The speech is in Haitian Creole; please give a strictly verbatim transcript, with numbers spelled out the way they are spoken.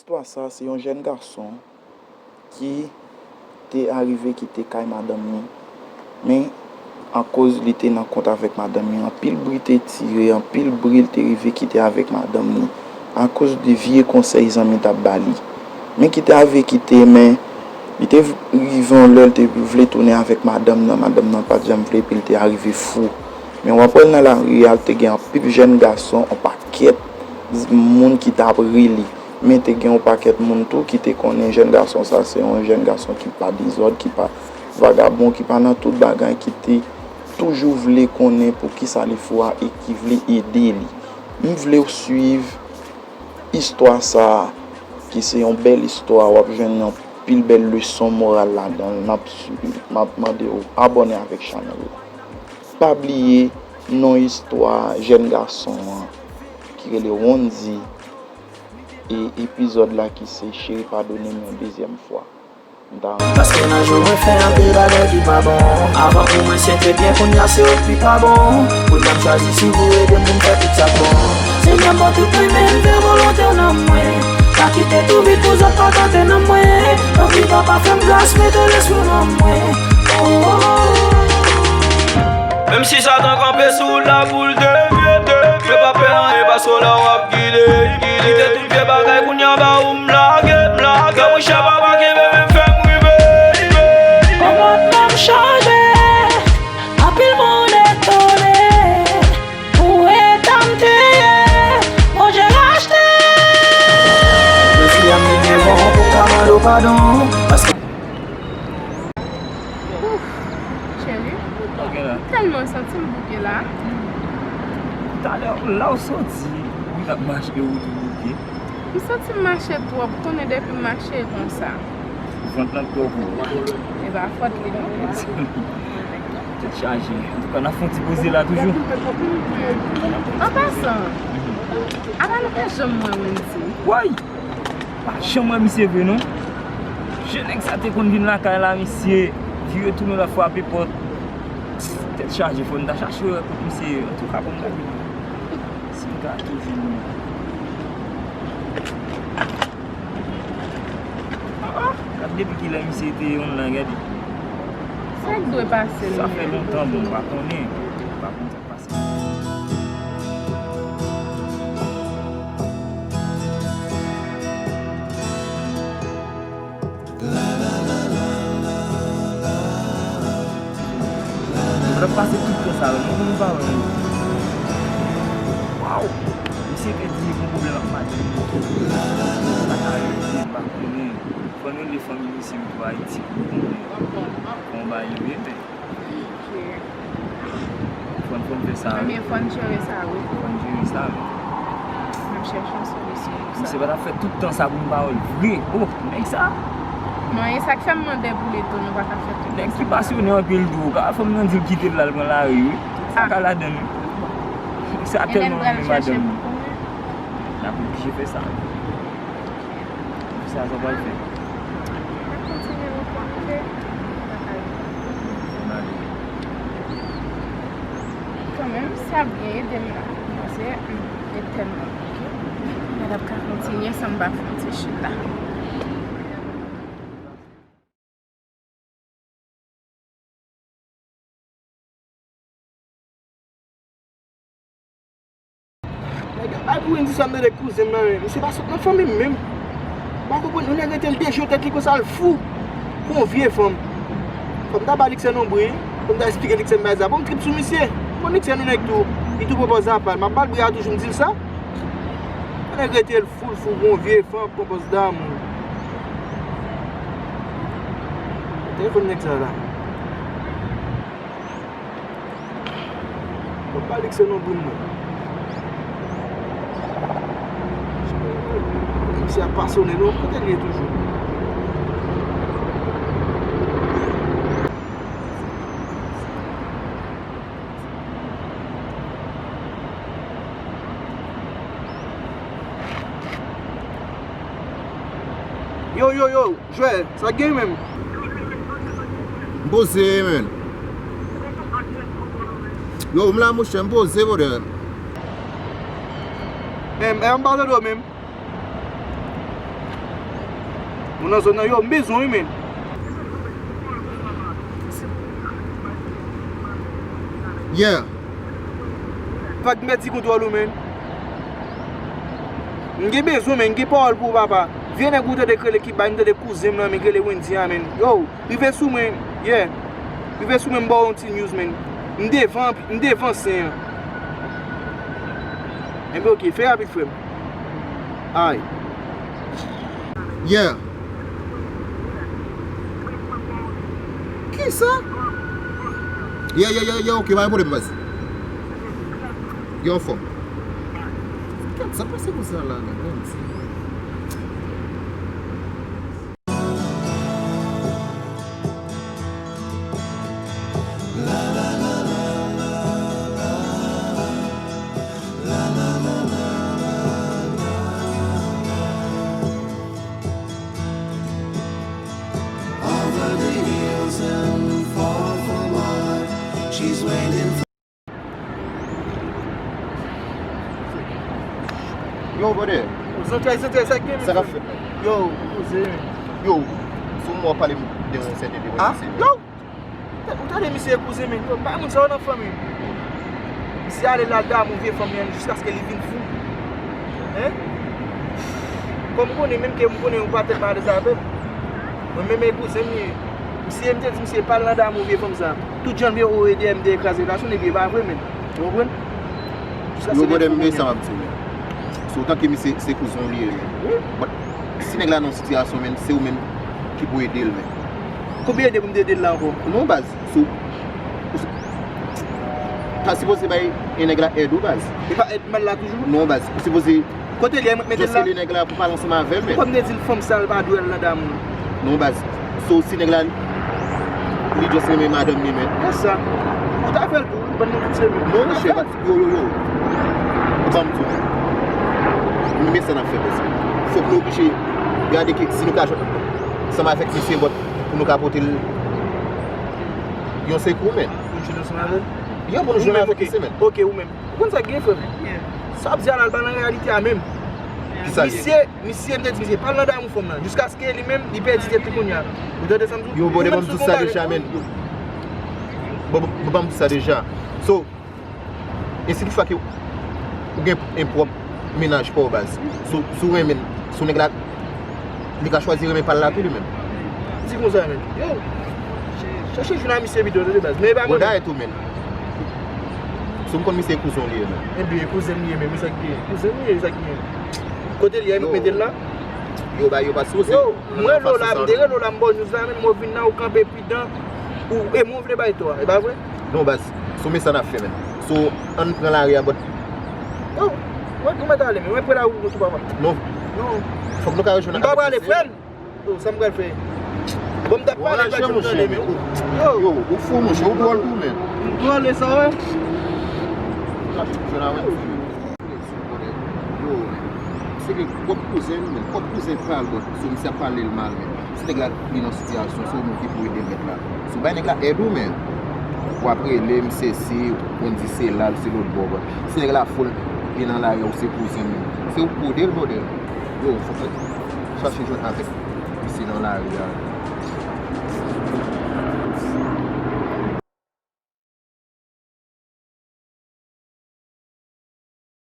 Istwa sa se yon jèn gason ki te arive kite kay madanm li, men akoz li te nan kont avèk madanm li, anpil bri te tire, anpil bri l te rive kite avèk madanm li, akoz de vye konsèy zanmi t ap ba li. Men ki te arive kite, men li te rive yon lè l te vle tounen avèk madanm nan, madanm nan pa t janm vle, epi l te arive fou. Men w ap wè l nan lari a, te gen anpil jèn gason, yon pakèt moun ki t ap ri li. Men te gen yon pakèt moun tou ki te konnen jèn gason sa se yon jèn gason ki pa dezòd, ki pa vagabon, ki pa nan tout bagay, ki te toujou vle konnen poukisa li fou a e ki vle ede li. M vle w swiv istwa sa a, ki se yon bèl istwa, w ap jwenn anpil bèl leson moral ladan l. M ap swiv, m ap mande w abòne avèk chanèl la. Pa bliye non istwa jèn gason an ki rele Wondy, e epizòd la ki se Cheri padone m yon dezyèm fwa. M ta renmen. Paske nan jou mwen fè anpil bagay ki pa bon. Avan pou mwen se te byen, kounye a se ou k pi pa bon. Pou m ap chwazi swiv ou, ede m pou m fè tout sa k bon. Senyè, m ba w tout mwen, men m fè volonte w nan mwen. Pa kite tou vit pou zòt pa tante nan mwen. Tanpri, Papa, fè m gras, mete lespri w nan mwen. Oh, oh, oh. Menm si Satan kanpe sou wout la pou l devye, devye, men pa pè anyen, paske w la w ap gide, gide. Kite tout vye bagay, kounye a ba ou m lage, m lage. Nan mouche papa kenbe men m fè m rive, rive, rive. Konpòtman m chanje, anpil moun etone. Pou eta m te ye, Bondye rachte. Jezi a m vin devan w pou m ka mande w padon, paske Ouf, cheri, m tèlman santi m bouke la. Talè, la w soti, ou t ap mache, ou tou bouke. M santi m mache twòp, ou konnen depi m mache konsa. Vant lan twò gwo. E pa fòt li non. Tèt chaje. Antouka, n ap fè yon ti poze la toujou. An pasan, apa nou pa janm wè Wendy? Woy! Pa janm wè misye vre non. Jan nèg sa te konn vin lakay la, misye vire tounen l ap frape pòt. Tèt chaje, fò n ta chache wè kot misye ye. Antouka, bon, m ta gade si m ka toujou. Ah, ah, gade depi kilè misye te online, gade. Sa k dwe pase l menm? Sa fè lontan, bon, m pa konnen. M pa konn sa k pase. Mwen ap pase tout tan sa yo, mwen konn pa wè moun. Waw! Misye te di li gon pwoblèm ak madanm li. Sa ka rive, m pa konnen. Fò n rele fanmi misye m tou Ayiti pou konnen. Fò n ba li rete. Ok. Fò n, fò n fè sa, wi. Ebyen, fò n jere sa, wi. Fò n jere sa, wi. N ap chèche yon solisyon pou sa. Misye pa t ap fè tout tan sa pou m pa wè l vre. Oh, nèg sa. Non, e sa k fè m mande pou li tou, nou pa ka fè tout tan sa. Nèg ki pasyone anpil tou, ka fè m nan di l kite l la, l pran lari, wi. Sa ka ladan l, wi. Nèg sa tèlman renmen madanm li. N ap oblije fè sa, wi. Sa, sa pral fè. N ap kontinye nou kontre. Kanmenm, sa byen ede m la. Paske, mm, e tèlman byen ke m pa t ap ka kontinye san m pa fè yon ti chita. Nèg yo bay pou Wendy sa, m tande kouzen m nan, men misye pa sot nan fanmi m menm. M pa konprann, yon nèg rete l deje tèt li konsa, l fou pou yon vye fanm. Fò m ta ba Liksen yon bri, fò m ta esplike Liksen bagay sa. Bon, m trip sou misye. Bon, Liksen yon nèg tou, li tou pran pòz apa l. M ap ba l bri a toujou, m di l sa. Yon nèg rete l fou, l fou pou yon vye fanm, pran pòz damou. Telefòn nèg sa la. Bon, pa Liksen non, Bruno. Misye ap pa sonnen non, kote l ye toujou? Yo, yo, yo, Joel, sa k gen menm? M poze, man. Yo, m la, monchè, m poze, brother. Em, em, m pa tande w menm. Ou nan zòn nan, yo, m bezwen w wi, men. Yeah. Fòk m pèdi kontwòl ou, men. M gen bezwen, men, m gen pawòl pou ou, papa. Vye nèg ou tande k rele ki bay, m tande kouzen m nan, men, k rele Wendy a, men. Yo, rive sou mwen, yeah. Rive sou mwen, m ba w yon ti news, men. M devan, m devan sen an. Enben, ok, fè rapid, frè m. Ay. Yeah. Kisa? Yeah, yeah, yeah, yeah, ok, pa gen pwoblèm, baz. Yo, anfòm. Gad sa k pase konsa la, men, menm si. Yo, brother. Zantray, zantray, sa k gen, sa k ap fèt la? Yo, poze, men. Yo, sou mwen w ap pale de yon sèten de... Ah, yo! Ou tande misye kouzen, men, yo, bay moun sa yo nan fanmi m. Misye ale la damou vye fanm nan jiskaske li vin fou. Hein? Kòm m konnen, menm ke m konnen ou pa tèlman alèz avè m. Mwen menm e kouzen m ye. Misye, m te di misye pa al nan damou vye fanm sa. Tout jan l vle ou ede m de kraze relasyon, epi e pa vre, men. Ou konprann? Jiskaske li vin fou. Yo, brother, m gen sa m ap di w, men. Si w tanke misye se kouzen w li ye, men. Wi. But, si nèg la nan sitiyasyon, men, se ou menm ki pou ede l, men. Konbyen ede pou m te ede l la ankò? Non, baz. So, ou s-, ta sipoze bay e nèg la èd ou, baz. E pa èd mal la toujou? Non, baz. Ou sipoze... Kote li a, mwen mete l la? Just rele nèg la pou pale ansanm avè l, men. Kòm te di l fanm sa l pa dwe al nan damou. Non, baz. So, si nèg la, li just renmen madanm li, men. Kisa? Ou ta fè l tou, ou bann moun tout se men. Non, monchè, baz. Yo, yo, yo. Ban m di w. Nou gen sa n ap fè, baz. Fòk nou oblije gade ke si nou ka jwenn ansanm avèk misye, but pou nou ka pote l yon sekou, men. Pou nou jwenn ansanm avè l? Yo, pou nou jwenn avèk misye, men. Ok, ou menm. Ou konn sa k gen, frè m? Sa w ap di a la, l pa nan reyalite a menm. Kisa l ye? Misye, misye, m te di misye, pa al nan damou fanm nan. Jiskaske li menm, li pèdi tèt li kounye a. Ou tande sa m di w? Yo, brother, ban m di w sa deja, men. Ban m di w sa deja. So, e si toutfwa ke ou gen yon pwòp mennaj pa w, baz. Si w, si w renmen, si w nèg la, li ka chwazi renmen pa l la tou, li menm. Di konsa, men. Yo, chache jwenn a misye pito, tande, baz. Men e pa mwen menm. Bon, dayè tou, men. Si w konn misye, kouzen w li ye, men. Ebyen, kouzen m li ye, men, men sa k gen. Kouzen m li ye, sa k gen. Kote l ye, mete l la? Yo, ba, yo pa sou se. Yo, m rele w la, m te rele w la, m ba w news la, men, mwen vin la, ou kanpe pridan, ou, e mwen vle bay tò a, e pa vre? Non, baz, sou men sa n ap fè, men. So, ann pran lari a, but... Yo, mwen, mwen mèt ale, men mwen pran lari ou tou, papa. Non. Non. Fòk nou ka rejwenn avèk misye. M pa prale, frè m. Yo, sa m pral fè? Bon, m t ap pale, m pa janm tande, men. Yo. Yo, ou fou, monchè, ou dwòl tou, men. M dwòl, e sa, wè. Yo, se ke pwòp kouzen, men, pwòp kouzen pa l, but, so misye ap pale l mal, men. Si nèg la li nan sitiyasyon, se ou menm ki pou ede nèg la. Si w bay nèg la èd ou, men, w ap rele m, sesi, ou konn di se la l, se lòt bò, but si nèg la fou l, li nan lari a, ou se kouzen l, men, se ou k pou ede l, brother. Yo, fòk mwen chache jwenn avèk misye nan lari a.